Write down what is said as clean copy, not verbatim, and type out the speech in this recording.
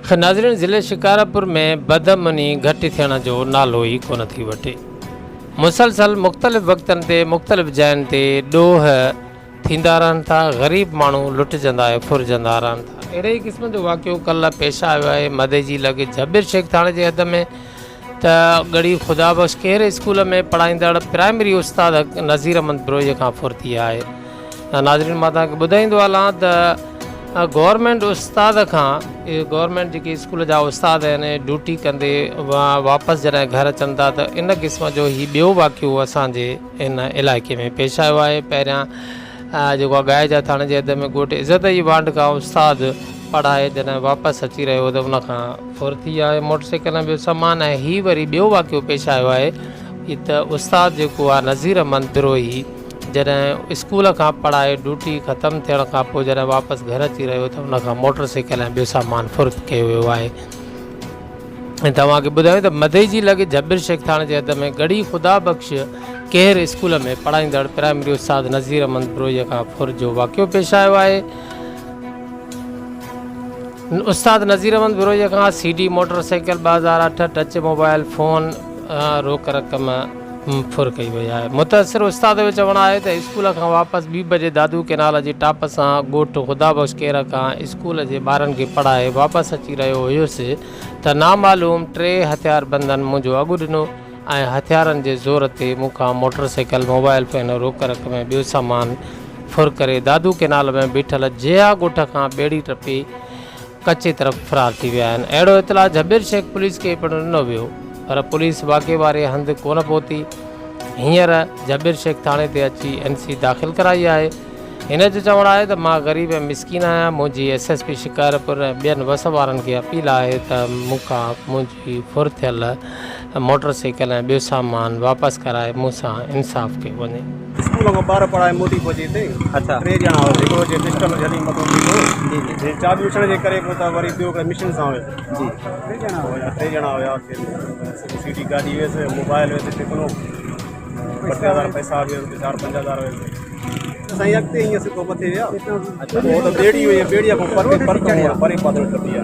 ناظرين ضلعي شڪارپور ۾ بدامني گهٽ ٿيڻ جو نالو ئي ڪونه ٿي وٺي. مسلسل مختلف وقتن تي مختلف جاين تي ڏوهه ٿيندا رهن ٿا، غريب ماڻهو لٽجندا ۽ ڦرجندا رهن ٿا. اهڙي ئي قسم جو واقعو ڪلهه پيش آيو آهي مدئجي لڳ جهٻير شيخ ٿاڻي جي حد ۾ ته ڳڙهي خدا بخش ڪيهر اسڪول ۾ پڙهائيندڙ پرائمري استاد نذير احمد بروهي کان ڦر ٿي آهي. ناظرين مان توهان کي ٻڌائيندو هلان ته گورنمينٽ استاد کان گورنمينٽ جيڪي اسڪول جا استاد آهن ڊيوٽي ڪندي واپس جڏهن گهر اچن ٿا ته ان قسم جو هي ٻيو واقعو اسان جي ان علائقي ۾ پيش آيو آهي. پهريان جيڪو آهي ڳائي جا ٿاڻي جي حد ۾ ڳوٺ عزت جي وانڍ کان استاد پڙهائي جڏهن واپس اچي رهيو هو ته ان کان ڦر ٿي آهي موٽر سائيڪل ۽ ٻيو سامان ۽ هي وري ٻيو واقعو پيش آيو آهي ته استاد جيڪو آهي نذير احمد بروهي جڏهن اسڪول کان پڙهائي ڊيوٽي ختم ٿيڻ کان پوء جڏهن واپس گهر اچي رهيو ته ان کان موٽر سائيڪل ۽ ٻيو سامان ڦر ڪيو ويو آهي. ۽ توهان کي ٻڌايون ته مدئجي لڳ جهٻر شيخ ٿاڻي جي حد ۾ ڳڙهي خدا بخش ڪيهر اسڪول ۾ پڙهائيندڙ پرائمري استاد نذير احمد بروهي کان ڦر جو واقعو پيش آيو آهي. استاد نذير احمد بروهي کان C D motor cycle 2008 touch mobile phone روڪ رقم ڦر ڪئي وئي آهي. متاثر استاد جو چوڻ آهي ته اسڪول کان واپس ٻي بجي دادو ڪئنال جي ٽاپ سان ڳوٺ خدا بخش ڪيهر کان اسڪول جي ٻارن کي پڙهائي واپس اچي رهيو هيس ته نامعلوم ٽي هٿياربندن منهنجو اڳ ڏنو ۽ هٿيارن جي زور تي مون کان موٽر سائيڪل، موبائل فون، روڪ رقم ۽ ٻيو سامان ڦر ڪري دادو ڪئنال ۾ بيٺل جيها ڳوٺ کان ٻيڙي ٽپي ڪچي طرف فرار ٿي ويا آهن. اهڙو اطلاع جهٻير شيخ پوليس کي پڻ ڏنو ويو پر پوليس واقعي واري هنڌ ڪونه پهتي. هينئر جهٻير شيخ ٿاڻي تي اچي اين سي داخل ڪرائي آهي. هن جو چوڻ آهي ته مان غريب ۽ مسڪين آهيان، منهنجي ايس ايس پي شڪارپور ۽ ٻين وس وارن کي اپيل آهي ته مون کان منهنجي ڦر ٿيل موٽر سائيڪل ۽ ٻيو سامان واپس ڪرائي مون سان انصاف ڪيو وڃي. اسڪول کان ٻار پڙهائي موٽي پهچي تي ٽي ڄڻا هئس هڪڙو چي پسٽل جهلي مٿو بيٺو جي چاٻي اڇڻ جي ڪري پوء ته وري ٻيو هڪڙي مشن سان هيس ٽي ڄڻا هيا سي ڊي گاڏي هيس موبائل هيس ٽڪنو ٻه ٽي هزار پئسا به هيس چار پنج هزار هيس سائين اڳتي ائين سڌو مٿي ويا پوء ته ٻيڙي هئي ٻيڙيء کان پرتي پرتو پري پاڌر ٽپي ويا.